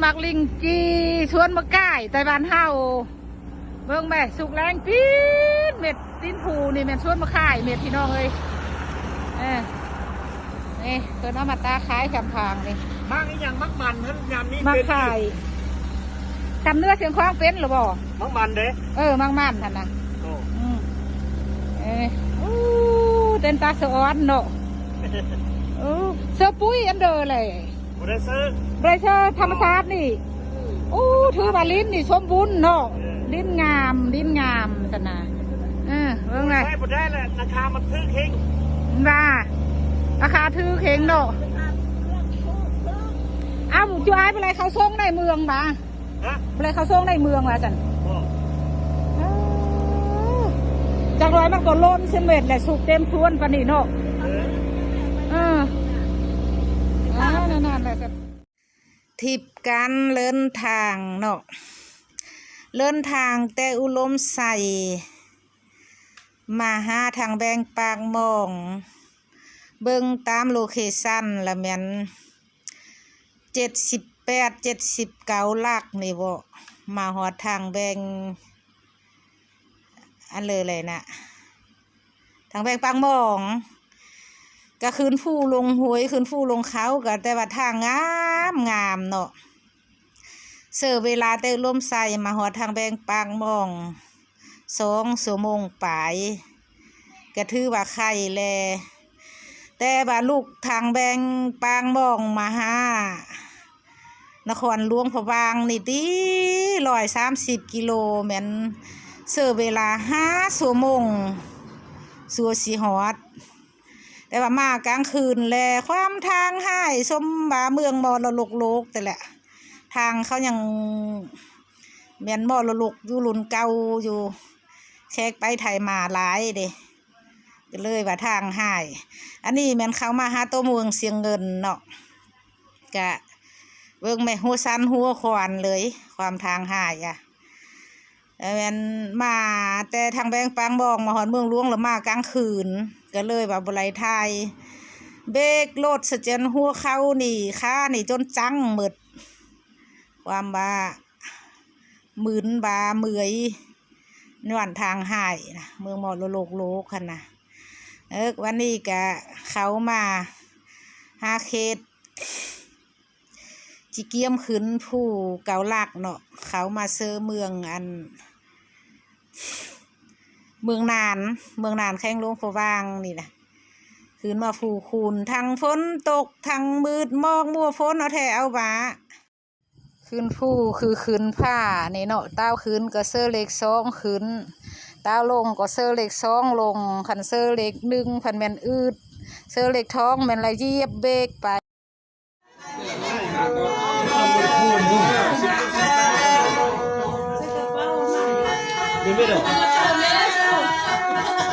ໝາກລິ້ງຈີ່ ສວນໝາກກ້າຍໃຕ້ບ້ານເຮົາ. ເບິ່ງແມ້ ສຸກແລງປີນເມັດ ຕີນພູນີ້ແມ່ນສວນໝາກກ້າຍເມັດ ພີ່ນ້ອງເອີຍ. ເອີ ນີ້ເພິ່ນເອົາມາຕາກຂາຍຂ້າງທາງນີ້. ໝາກອີ່ຫຍັງ? ໝາກມັນຫັ້ນ ຍາມນີ້ ໝາກ ເປັນ ຂາຍ. ຈຳເນື້ອຊຽງຂວາງເປັນຫຼືບໍ່? ໝາກມັນເດ້. ເອີ ໝາກມັນຫັ້ນນະ. ໂອ້ ອືມ ເອີ ໂອ້ ເປັນຕາສະອອນເນາະ. ໂອ້ ເສື້ອປຸ້ຍອັນເດີແຫຼະ. ບໍ່ໄດ້ເຊີ ບໍ່ໄດ້ເຊີ ທຳມະຊາດນີ້. ໂອ້ ຖືວ່າດິນນີ້ສົມບູນເນາະ. ເອີ ດິນງາມ ດິນງາມຊັ້ນນະ. ເອີ ເບິ່ງແຫຼະ ໃຊ້ບໍ່ໄດ້ແຫຼະ ລາຄາມັນຖືກເຮັງ. ວ່າລາຄາຖືກເຮັງເນາະ. ເອົ້າ ຈຸອ້າຍ ບໍ່ໄດ້ເຂົ້າຊົງໃນເມືອງຫວາ? ຮະ? ບໍ່ໄດ້ເຂົ້າຊົງໃນເມືອງວ່າຊັ້ນ. ບໍ່ ເອີ ຈັກໜ້ອຍມັນກໍຫຼົ່ນເສັນເມັດແຫຼະ ສຸກເຕັມສວນປານນີ້ເນາະ. ເອີ ເອີ ນັ້ນໆແຫຼະ. ທຣິບການເດີນທາງເນາະ ເດີນທາງແຕ່ອຸດົມໄຊ ມາຫາທາງແບງປາກໝອງ. ເບິ່ງຕາມໂລເຄຊັນລະແມ່ນ ເຈັດສິບແປດ ເຈັດສິບເກົ້າຫຼັກນີ້ບໍ ມາຮອດທາງແບງ ອັນເລີຍແຫຼະນະ ທາງແບງປາກໝອງ. ກະຂຶ້ນພູລົງຫ້ວຍ ຂຶ້ນພູລົງເຂົາ ກະແຕ່ວ່າທາງງາມໆເນາະ. ເສີເວລາແຕ່ອຸດົມໄຊມາຮອດທາງແບງປາກໝອງ ສອງຊົ່ວໂມງປາຍ ກະຖືວ່າໄຄແລະ. ແຕ່ວ່າລຸກທາງແບງປາກໝອງມາຫານະຄອນຫຼວງພະບາງນີ້ຕິ ຮ້ອຍສາມສິບກິໂລ ແມ່ນເສີເວລາຫ້າຊົ່ວໂມງ ຊົ່ວຊິຮອດ. ແຕ່ວ່າມາກາງຄືນແລະ ຄວາມທາງຮ້າຍ ສົມວ່າເມືອງມໍລະດົກໂລກແທ້ແຫຼະ. ທາງເຂົາຍັງແມ່ນມໍລະດົກຢູ່ລຸ້ນເກົ່າຢູ່ ແຂກໄປໄທມາຫຼາຍເດ້ ກໍເລີຍວ່າທາງຮ້າຍ. ອັນນີ້ແມ່ນເຂົ້າມາຫາຕົວເມືອງຊຽງເງິນເນາະ ກະເບິ່ງແມ້ ຫົວສັ່ນຫົວຂວັນເລີຍ ຄວາມທາງຮ້າຍອະ. ແມ່ນມາແຕ່ທາງແບງປາກໝອງມາຮອດເມືອງຫຼວງ ແລ້ວມາກາງຄືນ ກໍເລີຍວ່າບໍ່ໄດ້ຖ່າຍ. ເບກລົດສະເຈນຫົວເຂົ່ານີ້ ຂານີ້ຈົນຈັງໝົດ ຄວາມວ່າມຶນບ່າເມື່ອຍ ຍ້ອນທາງຮ້າຍນະ ເມືອງມໍລະດົກໂລກຫັ້ນນະ. ເອີ ວັນນີ້ກະເຂົ້າມາຫາເຂດ ຊິກຽມຂຶ້ນພູເກົ້າຫຼັກເນາະ ເຂົ້າມາເຊີເມືອງ ອັນ ເມືອງນານ ເມືອງນານ ແຂວງຫຼວງພະບາງນີ້ນະ. ຂຶ້ນມາພູຄູນ ທັງຝົນຕົກ ທັງມືດໝອກມົວຝົນ ເອົາແທ້ເອົາຫວາ. ຂຶ້ນພູຄືຂຶ້ນຜານີ້ເນາະ ຕ່າວຂຶ້ນກໍເຊີເລກສອງຂຶ້ນ ຕ່າວລົງກໍເຊີເລກສອງລົງ. ຄັນເຊີເລກໜຶ່ງພັດແມ່ນອືດ ເຊີເລກສອງແມ່ນລະຢຽບເບກໄປ.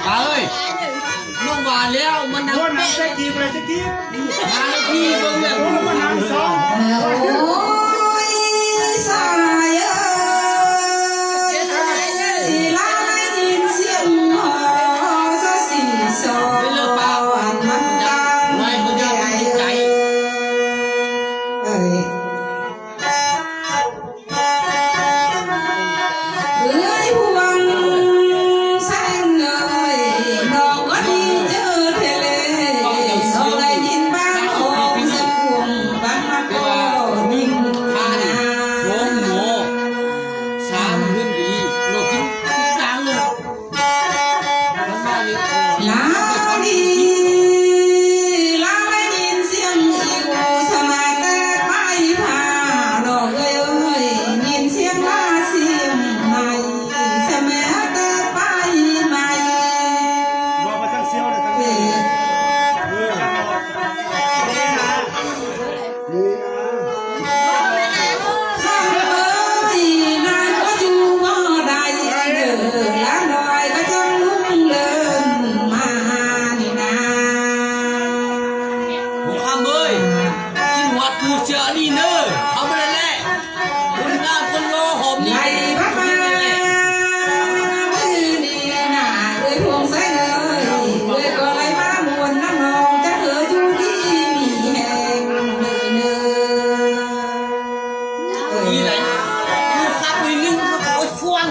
ປ້າເອີຍ ລົງມາແລ້ວ ມານັ່ງ ໂອ້ຍ ນັ່ງໃສ່ກີບເລີຍ ໃສ່ກີບ ມາແລ້ວພີ່ ເບິ່ງແລ້ວ ໂອ້ຍ ມານັ່ງສອງ ໂອ້ຍ ສາຍເອີຍ ລາຍຍິນສຽງຮໍສະສີສອນ ມັນຕ່າງໃຈ ເອີຍ. ເອື້ອຍພວງແສງເອີຍ ນ້ອງກໍດີເຈີເທເລ ນ້ອງໄດ້ຍິນບ້ານຂອງສະພວງ ບ້ານມາກໍຍິງ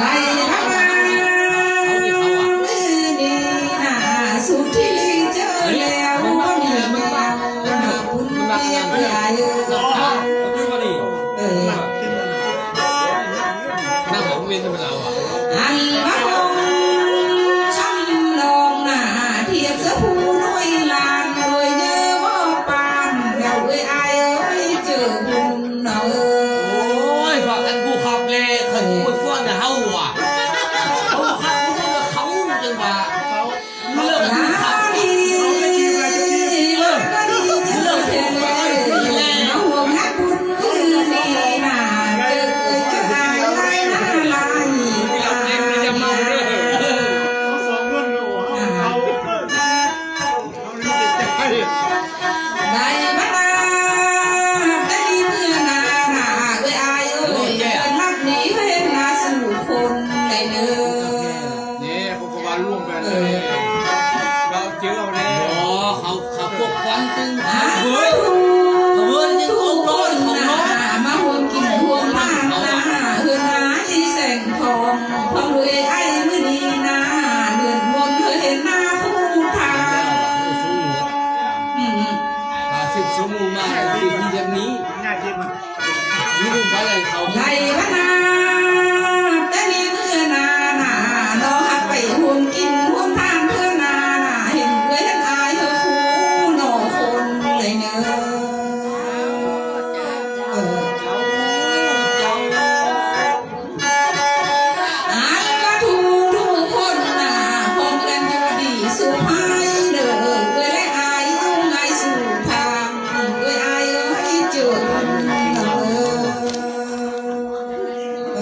ໄດ້ມາມື້ນີ້ນາ ສຸດທີ່ລີເຈີແລ້ວ ບໍ່ມີແມ່ບຸນເມຍເອື້ອຍເອີຍ. ອັນມາຫົ່ມຄຳນອງໜ້າ ທຽບສະພູນ້ອຍລານ ໂດຍເຢີບໍ່ປານ ດາວເອື້ອຍອ້າຍເອີຍ ເຈີບຸນເອີຍ. ໂອ້ຍ ພາກັນຜູ້ຂັບແລ ຄັນຜູ້ຟ້ອນນະເຮົາວ່າ ເຮົາຂັບຜູ້ຟ້ອນນະເຂົາຈັ່ງວ່າ ເລື່ອງຜູ້ຂັບ ເຮົາໄປຈີບລະຈະຈີບ ເອີ ເລື່ອງຜູ້ຂັບແລ ມາຮ່ວມງານບຸນຄືນີ້ນາ ເຈີເອີຍເຈີອ້າຍຫຼາຍໜ້າຫຼາຍຕາ. ສອງຄົນ ເຮົາ ໄດ້ມານານ ແຕ່ມີເມື່ອນານາ ເອື້ອຍອ້າຍເອີຍ ເອີຍ ເອີ້ນຮັກນີ້ເຫັນໜ້າສູ່ຄົນໄດ້ເດີ. ນີ້ ເຂົາກໍວ່າລວມກັນເລີຍ ເວົ້າເຈີເອົາແລ້ວ ບໍ່ ເຂົາ ເຂົາປົກປ້ອງຕຶງ ເອີ ເອີ ເອີ ຍັງອົບລົມເຂົາເນາະ ມາຮ່ວມກິນຮ່ວມທານນາ ເຮືອນນາອີແສງທອງ ພ້ອມດ້ວຍອ້າຍມື້ນີ້ນາ ເດືອນມົນເອີຍເຫັນໜ້າຄູ່ທາງ. ອືມ ຫ້າສິບຊົ່ວໂມງມາ ເປັນທີ່ແບບນີ້ ຍາກເຈັບມັນ ໄດ້ມານາແຕ່ມີເມື່ອນານາ ລໍຮັກໄປຮ່ວມກິນຮ່ວມທານເທື່ອນານາ ເຫັນເອື້ອຍເຫັນອ້າຍເຮີຄູ່ໜໍຄົນເລີຍເນີ. ອັນລະທຸກໆຄົນນາ ພ້ອມກັນຢູ່ດີສຸຂໃຫ້ເດີ ເອື້ອຍແລະອ້າຍ ຢູ່ງ່າຍສູ່ທາງ ເອື້ອຍອ້າຍເອີຍ ເຈີກັນເດີ.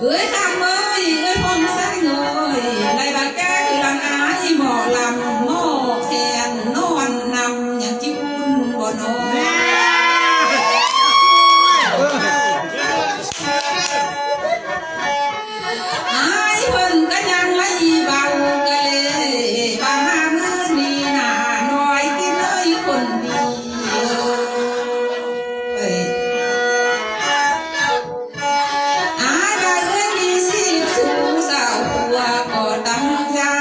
ເອີຍຄຳເອີຍ ເອີຍພອນແສງເອີຍ ໄລ່ບາດແກ້ຄືລັງອາຍ ໝໍລຳໝໍແຄນ ນອນນຳຍັງຈິອຸ່ນບໍ່ນອນ. ອາຍເພິ່ນກະຍັງໄລ່ເວົ້າກະເລ ວ່າມາມື້ນີ້ໜ້ານ້ອຍກິນເອີຍຄົນດີເອີຍ. ອາຍວ່າເອື້ອຍມີສິບສູ່ສາວຜົວກໍຕັ້ງຢາ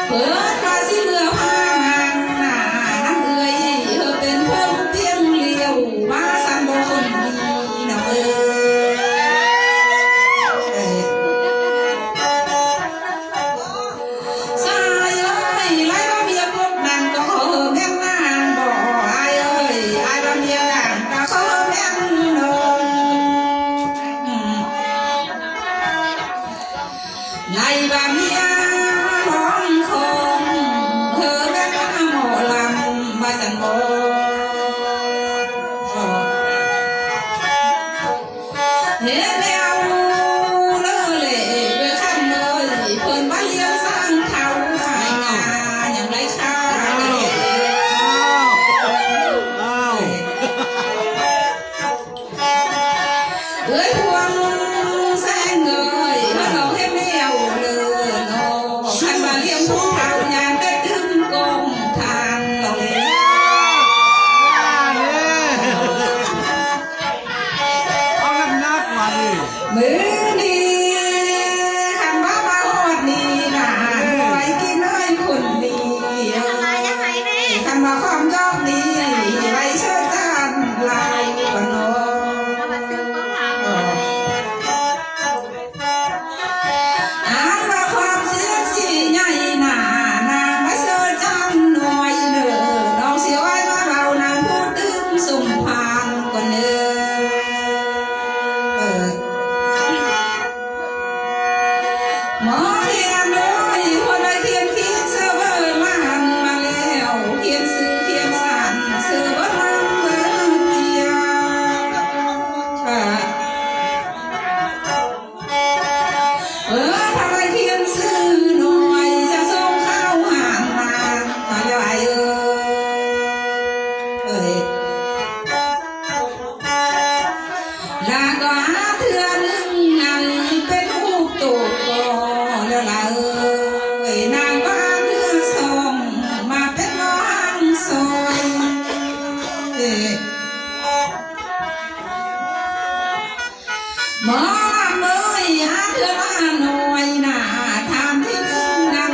ເພິ່ນວ່າຊິເມືອພານາງນານຳເອື້ອຍ ເຮີເປັນເພິ່ນພຽງລຽວ ວ່າຊັ້ນບໍ່ຄົນດີນະເອີຍ. ຊາຍເອີຍ ໄລ່ວ່າເມຍກົບນັ້ນກໍເຂົາເຮີແມ່ນນາງບໍ່ ອາຍເອີຍ ອາຍວ່າເມຍກາງກໍເຂົາເຮີແມ່ນເນາະ. ໄລ່ວ່າເມຍຮ້ອງຂອງເຮີແມ່ນນາງໝໍລຳ ວ່າຊັ້ນບໍ່. ເຮັດແລ້ວເລີເລເວຄຳເອີຍ ເພິ່ນວ່າລ້ຽງຊ້າງເທົາຂາຍງາ ຍັງໄດ້ຄ່າ. ອ້າວ ອ້າວ ເອີຍພວງແສງເອີຍ ເຮົາເຮັດແລ້ວເລີເນາະ ຄັນວ່າລ້ຽງຜູ້ເຖົ້າຍາມໄປຕື່ມກອງທານເນາະ. ເອົາໜັກໆ ບາດນີ້ ມື້ນີ້ຄັນວ່າມາຮອດນີ້ນະ ໄວ້ກິນເອີຍຄົນດີ ຄັນວ່າຄວາມຈອກນີ້ໄວ້ເຊີດຈານຫຼາຍກວ່ານ້ອງ. ອັນວ່າຄວາມເສຍສີໃຫຍ່ໜ້າ ນາງມາເຊີດຈານໜ້ອຍເດີ ນ້ອງຊິໄວ້ມາເວົ້ານຳຜູ້ຕື່ມສົມພານກ່ອນເດີ. ໝໍແຄນເອີຍ ຄົນລະຄຽນຄິດເຊີເບີມາຫັນມາແລ້ວ ຄຽນຊື່ຄຽນສັນເຊີເບີນາງເບີນເຈຍ ເອີ ພະລາຄຽນຊື່ໜ່ວຍ ຈະສົ່ງຂ່າວຫານາງມາແລ້ວອ້າຍເອີຍ. ລະກໍຫາເທື່ອໜຶ່ງນັ້ນເປັນຮູບໂຕກໍແລ້ວລະເອີຍ ນາງກໍຫາເທື່ອສອງມາເປັນໝໍຫາງສອງ. ໝໍເອີຍ ຫາເທື່ອມາໜ້ອຍໜ້າ ຖາມທີໜຶ່ງນັ້ນ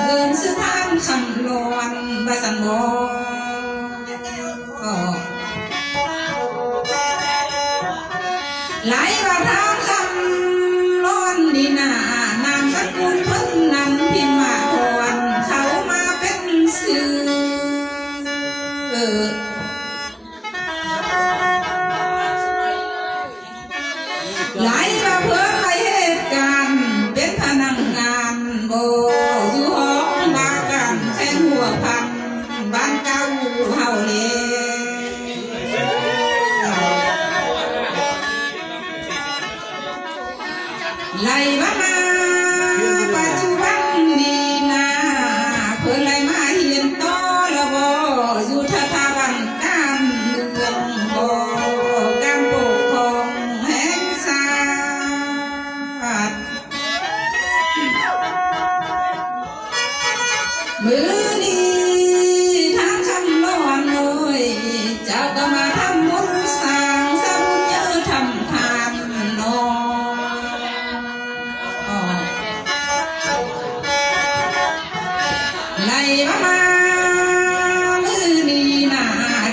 ເອີ້ນຊື່ທ່ານຄຳລ້ອນ ວ່າຊັ້ນບໍ. ໄລ່ວ່າທ່ານຄຳລ້ອນນີ້ນາ ນາມສະກຸນເພິ່ນນັ້ນພິມມາທອນ ເຂົ້າມາເປັນຊື່ ໄລ່ວ່າເພິ່ນໄປເຮັດການເປັນພະນັກງານບໍ ຢູ່ຫ້ອງວ່າການແຂວງຫົວພັນ ບ້ານເກົ່າເຮົາເລີຍ. ໄລ່ວ່າມາປັດຈຸບັນນີ້ນາ ເພິ່ນໄລ່ມາຮຽນຕໍ່ລະບໍ ຢູ່ສະຖາບັນການເມືອງບໍ ການປົກຄອງແຫ່ງຊາດ. ມື້ນີ້ທ່ານຄຳລ້ອນເອີຍ ເຈົ້າກໍມາທຳບຸນສ້າງສະບຸນເຢີທຳທານເນາະ. ໄລ່ວ່າມາມື້ນີ້ນາ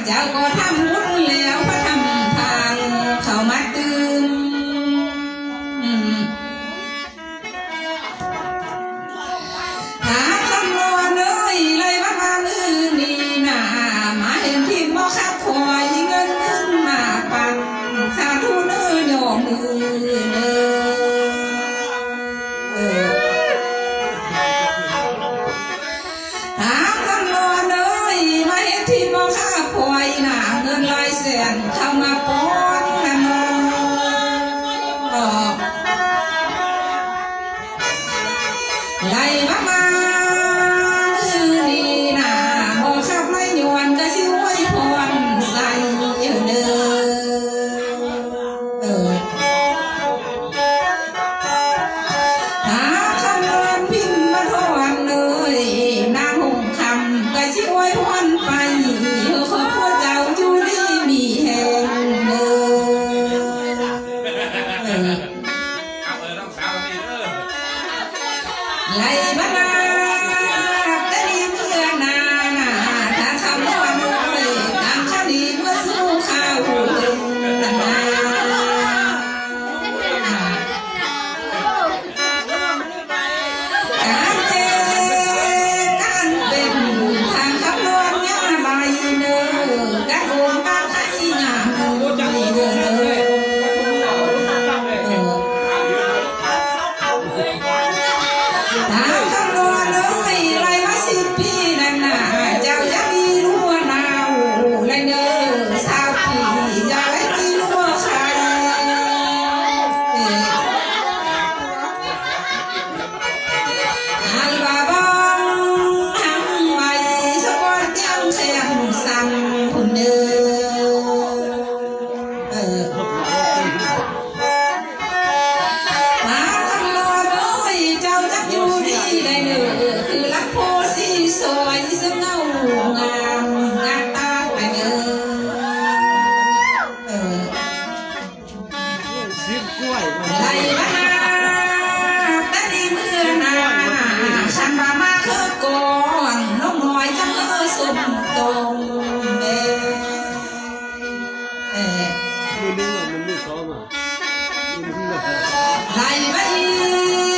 ເຈົ້າກໍທຳບຸນແລ້ວພະທຳທານເຂົ້າມາຕື່ມ. ທ່ານຄຳລ້ອນເອີຍ ໄລ່ວ່າມາມື້ນີ້ນາ ມາເຫັນທີ່ບໍ່ຄັບຄອຍ ເງິນຂຶ້ນມາປັນ ສາທຸເດີ ຍໍມືເດີ. ທ່ານຄຳລ້ອນເອີຍ ມາເຫັນທີ່ບໍ່ຄັບຄອຍນາ ເງິນ ກອງນ້ອງນ້ອຍຈັກເອີສົມຕົງແດ່ ມື້ໜຶ່ງອະ ມື້ສອງອະ ມື້ໜຶ່ງອະ ໃຫ້ມາອີກ